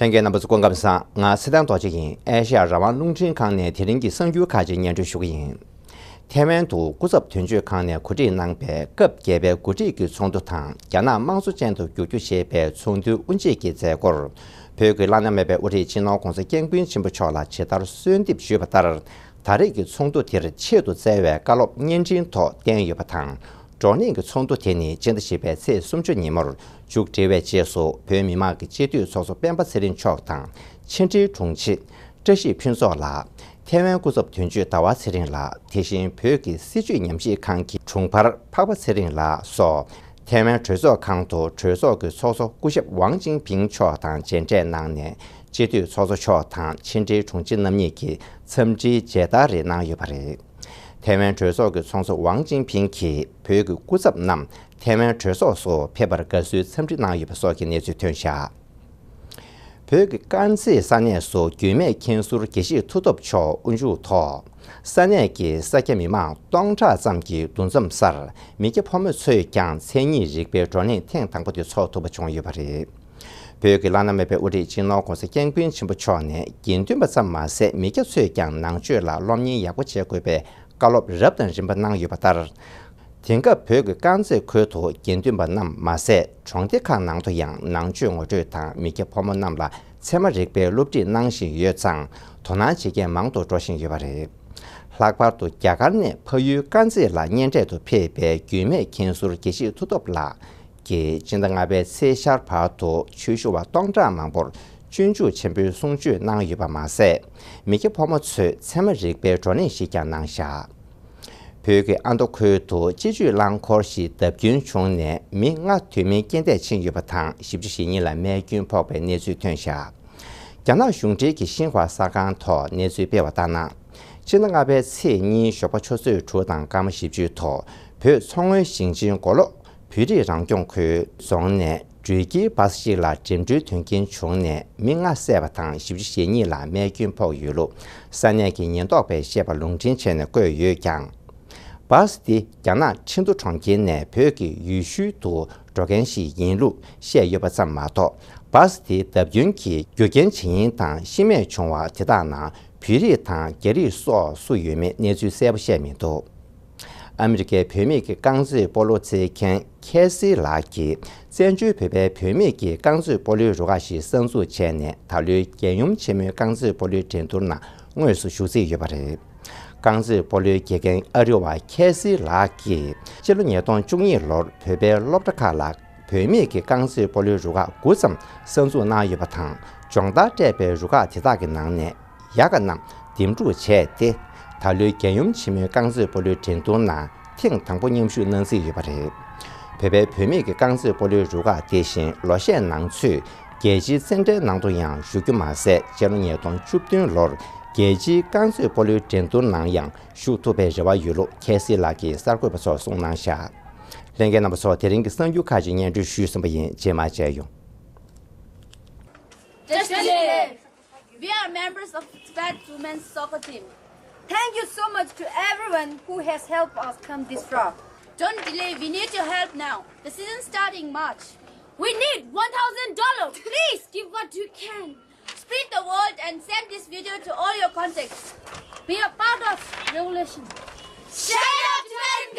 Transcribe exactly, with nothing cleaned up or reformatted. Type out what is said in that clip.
ལྷན་རྒྱས་རྣམ་པ་ཚོ་སྐུ་ཁམས་བཟང་། ང་ཚེ་བརྟན་རྡོ་རྗེ་ཡིན། ཨེ་ཤ་ཡ་རང་དབང་རླུང་འཕྲིན་ཁང་ནས་དེ་རིང་གི་གསར་འགྱུར་ཁག་ཅིག་སྙན་སྒྲོན་ཞུ་གི་ཡིན། ཐའེ་ཝན་དུ་སྐུ་ཚབ་དོན་གཅོད་ཁང་ནས་གོ་སྒྲིག་གནང་པའི་སྐབས་བརྒྱད་པའི་འགོ་ཁྲིད་ཀྱི་ཚོགས་འདུ་དང་རྒྱ་ནག་དམངས་གཙོ་ཅན་དུ་བསྒྱུར་རྒྱུ་ཞེས་པའི་ཚོགས་འདུའི་དབུ་འབྱེད་ཀྱི་མཛད་སྒོར། བོད་ཀྱི་བླ་ན་མེད་པའི་དབུ་ཁྲིད་སྤྱི་ནོར་༧གོང་ས་༧སྐྱབས་མགོན་ཆེན་པོ་མཆོག་ལ་ཇི་ལྟར་གསོལ་འདེབས་ཞུས་པ་ལྟར། ད་རེས་ཀྱི་ཚོགས་འདུ་དེར་ཆེད་དུ་བསྩལ་བའི་བཀའ་སློབ་བརྙན་འཕྲིན་ཐོག་བསྟན་ཡོད་པ་དང་། བགྲོ་གླེང་གི་ཚོགས་འདུ་དེ་ནི་སྤྱི་ཟླ་བཞི་པའི་ཚེས་སུམ་ཅུ་ཉིན་མོར་མཇུག་སྒྲིལ་བའི་རྗེས་སུ། བོད་མི་མང་གི་སྤྱི་འཐུས་ཚོགས་གཙོ་སྤེན་པ་ཚེ་རིང་མཆོག་དང་། ཕྱི་འབྲེལ་དྲུང་ཆེ་བཀྲ་ཤིས་ཕུན་ཚོགས་ལགས། ཐའེ་ཝན་སྐུ་ཚབ་དོན་གཅོད་ཟླ་བ་ཚེ་རིང་ལགས། དེ་བཞིན་བོད་ཀྱི་སྲིད་བྱུས་ཉམས་ཞིབ་ཁང་གི་དྲུང་འཕར་འཕགས་པ་ཚེ་རིང་ལགས་སོགས། ཐའེ་ཝན་གྲོས་ཚོགས་ཁང་དུ་གྲོས་ཚོགས་ཀྱི་ཚོགས་གཙོ་སྐུ་ཞབས་ཝང་ཅིན་ཕིང་མཆོག་དང་མཇལ་འཕྲད་གནང་ནས། སྤྱི་འཐུས་ཚོགས་གཙོ་མཆོག་དང་ཕྱི་འབྲེལ་དྲུང་ཆེ་རྣམ་གཉིས་ཀྱིས་འཚམས་འདྲིའི་མཇལ་དར་རེ་གནང་ཡོད་པ་རེད། ཐའེ་ཝན་གྲོས་ཚོགས་ཀྱི་ཚོགས་གཙོ་ཝང་ཅིན་ཕིང་གིས་བོད་ཀྱི་སྐུ་ཚབ་རྣམས་ཐའེ་ཝན་གྲོས་ཚོགས་སུ་ཕེབས་པར་དགའ་བསུའི་འཚམས་འདྲི་གནང་ཡོད་པ་སོགས་ཀྱི་གནས་ཚུལ་ཐོན་བཞག་བོད་ཀྱི་དཀར་མཛེས་ས་གནས་སུ་རྒྱུད་སྨད་མཁན་ཟུར་དགེ་བཤེས་མཐུ་སྟོབས་མཆོག་དབུ་བཞུགས་ཐོག་ས་གནས་ཀྱི་ས་སྐྱ་མི་མང་སྟོང་ཕྲག་ཙམ་གྱི་འདུ་འཛོམས་སར་མི་སྐྱ་ཕོ་མོ་ཚོས་ཀྱང་མཚན་ཉིད་རིག་པའི་བགྲོ་གླེང་ཐེངས་དང་པོ་དེ་འཚོགས་ཐུབ་པ་བྱུང་ཡོད་པ་རེད། བོད་ཀྱི་བླ་ན་མེད་པའི་དབུ་ཁྲིད་སྤྱི་ནོར་༧གོང་ས་༧སྐྱབས་མགོན་ཆེན་པོ་མཆོག་ནས་དགེ་འདུན་པ་ཙམ་མ་ཟད། མི་སྐྱ་ཚོས་ཀྱང་ནང་ཆོས་ལ་སློབ་གཉེར་ཡག་པོ་བྱེད་དགོས་པའི་བཀའ་སློབ་རབ་དང་རིམ་པ་གནང་ཡོད་པ་ལྟར། དེང་སྐབས་བོད་ཀྱི་དཀར་མཛེས་ཁུལ་དུ་དགེ་འདུན་པ་རྣམས་མ་ཟད། གྲོང་སྡེ་ཁག་ནང་དུ་ཡང་ནང་ཆོས་ངོ་སྤྲོད་དང་མི་སྐྱ་ཕོ་མོ་རྣམས་ལ་ཚད་མ་རིག་པའི་སློབ་ཁྲིད་གནང་བཞིན་ཡོད་ཙང་། དོ་སྣང་བྱེད་མཁན་མང་དུ་འགྲོ་བཞིན་ཡོད་པ་རེད། ལྷག་པར་དུ་རྒྱ་གར་ནས་ཕ་ཡུལ་དཀར་མཛེས་ལ་གཉེན་འཕྲད་དུ་ཕེབས་པའི་རྒྱུད་སྨད་མཁན་ཟུར་དགེ་བཤེས་མཐུ་སྟོབས་ལགས་ཀྱིས་སྤྱི་ཟླ་ལྔ་པའི་ཚེས་ཤར་བར་དུ་ཆོས་ཞུ་བ་སྟོང་ཕྲག་མང་པོར་སྤྱོད་འཇུག་ཆེན་པོའི་གསུང་ཆོས་གནང་ཡོད་པ་མ་ཟད། མི་སྐྱ་ཕོ་མོ་ཚོས་ཚད་མ་རིག་པའི་བགྲོ་གླེང་ཞིག་ཀྱང་གནང་བཞག་བོད་ཀྱི་ཨ་མདོ་ཁུལ་དུ་སྤྱི་སྤྱོད་རླངས་འཁོར་ཞིག་བརྡབ་སྐྱོན་བྱུང་ནས་མི་ལྔ་དོན་མེད་རྐྱེན་འདས་ཕྱིན་ཡོད་པ་དང་། བཞི་བཅུ་ཞེ་གཉིས་ལ་རྨས་སྐྱོན་ཕོག་པའི་གནས་ཚུལ་ཐོན་བཞག་རྒྱ་ནག་གཞུང་འབྲེལ་གྱི་ཤིན་ཧྭ་གསར་ཁང་ཐོག་གནས་ཚུལ་སྤེལ་བ་ལྟར་ན། ཕྱི་ཟླ་ལྔ་པའི་ཚེས་གཉིས་ཞོགས་པ་ཆུ་ཚོད་དྲུག་དང་སྐར་མ་བཞི་བཅུའི་ཐོག་བོད་མཚོ་སྔོན་ཞིང་ཆེན་མགོ་ལོག་བོད་རིགས་རང་སྐྱོང་ཁུལ་རྫོང་ནས་འགྲུལ་སྐྱེལ་བཱ་སི་ཞིག་ལ་འགྲིམ་འགྲུལ་དོན་རྐྱེན་བྱུང་ནས་མི་ལྔ་བསད་པ་དང་། བཞི་བཅུ་ཞེ་གཉིས་ལ་རྨས་སྐྱོན་ཕོག་ཡོད་ལུགས་ས་གནས་ཀྱི་ཉེན་རྟོག་པས་བཤད་པ་ལུང་འདྲེན་བྱས་ནས་བཀོད་ཡོད་ཀྱང་། བཱ་སི་དེ་རྒྱ་ནག་ཁྲིན་ཏུ་གྲོང་ཁྱེར་ནས་བོད་ཀྱི་ཡུལ་ཤུལ་དུ་འགྲོ་མཁན་ཞིག་ཡིན་ལུགས་བཤད་ཡོད་པ་ཙམ་མ་གཏོགས། བཱ་སི་དེའི་བརྡབ་སྐྱོན་གྱི་རྒྱུ་རྐྱེན་ཇི་ཡིན་དང་ཤི་རྨས་བྱུང་བ་དེ་དག་ནང་བོད་རིགས་དང་རྒྱ་རིགས་སོགས་སུ་ཡོད་མེད་གནས་ཚུལ་གསལ་པོ་བཤད་མི་འདུག་ཨ་མི་རི་ཀའི་བོད་མིས་ཀྱི་རྐང་རྩེད་སྤོ་ལོ་རྩེད་མཁན་ཁེ་སི་ལགས་ཀྱིས་བཙན་བྱོལ་བོད་པའི་བུད་མེད་ཀྱི་རྐང་རྩེད་སྤོ་ལོའི་རུ་ཁག་ཞིག་གསར་འཛུགས་བྱས་ནས། ད་ལོའི་རྒྱལ་ཡུམ་ཆེན་མོའི་རྐང་རྩེད་སྤོ་ལོའི་འགྲན་བསྡུར་ནང་དངོས་སུ་ཞུགས་རྩིས་ཡོད་པ་རེད། རྐང་རྩེད་སྤོ་ལོའི་དགེ་རྒན་ཨ་རི་བ་ཁེ་སི་ལགས་ཀྱིས་སྤྱི་ལོ་ཉིས་སྟོང་བཅུ་གཉིས་ལོར་བོད་པའི་སློབ་གྲྭ་ཁག་ལ་བུད་མེད་ཀྱི་རྐང་རྩེད་སྤོ་ལོའི་རུ་ཁག་དགུ་ཙམ་གསར་འཛུགས་གནང་ཡོད་པ་དང་། སྦྱོང་བརྡར་སྤྲད་པའི་རུ་ཁག་དེ་དག་གི་ནང་ནས་ཡག་ག་རྣམས་འདེམས་སྒྲུག་བྱས་ཏེ། ད་ལོའི་རྒྱལ་ཡུམ་ཆེན་མོའི་རྐང་རྩེད་སྤོ་ལོའི་འགྲན་བསྡུར་ནང་ཐེངས་དང་པོ་མཉམ་ཞུགས་གནང་རྩིས་ཡོད་པ་རེད། བོད་པའི་བུད་མེད་ཀྱི་རྐང་རྩེད་སྤོ་ལོའི་རུ་ཁག་དེ་བཞིན་ལོ་ཤས་ནང་ཚུད་རྒྱལ་སྤྱིའི་རྩེད་འགྲན་ནང་དུ་ཡང་ཞུགས་རྒྱུ་མ་ཟད། སྤྱི་ལོ་ཉིས་སྟོང་བཅུ་བདུན་ལོར་རྒྱལ་སྤྱིའི་རྐང་རྩེད་སྤོ་ལོའི་འགྲན་བསྡུར་ནང་ཡང་ཞུགས་ཐུབ་པའི་རེ་བ་ཡོད་ལུགས་ཁེ་སི་ལགས་ཀྱིས་གསར་འགོད་པ་ཚོར་གསུངས་གནང་བཞག་ལྷན་རྒྱས་རྣམ་པ་ཚོ། དེ་རིང་གི་གསར་འགྱུར་ཁག་ཅིག་སྙན་སྒྲོན་ཞུས་ཟིན་པ་ཡིན། རྗེས་མ་མཇལ་ཡོང་། Just delay. We are members of Tibet Women's Soccer Team. Thank you so much to everyone who has helped us come this far. Don't delay, we need your help now. The season starts in March. We need one thousand dollars. Please give what you can. Spread the word and send this video to all your contacts. Be a part of revolution. Share your Tibet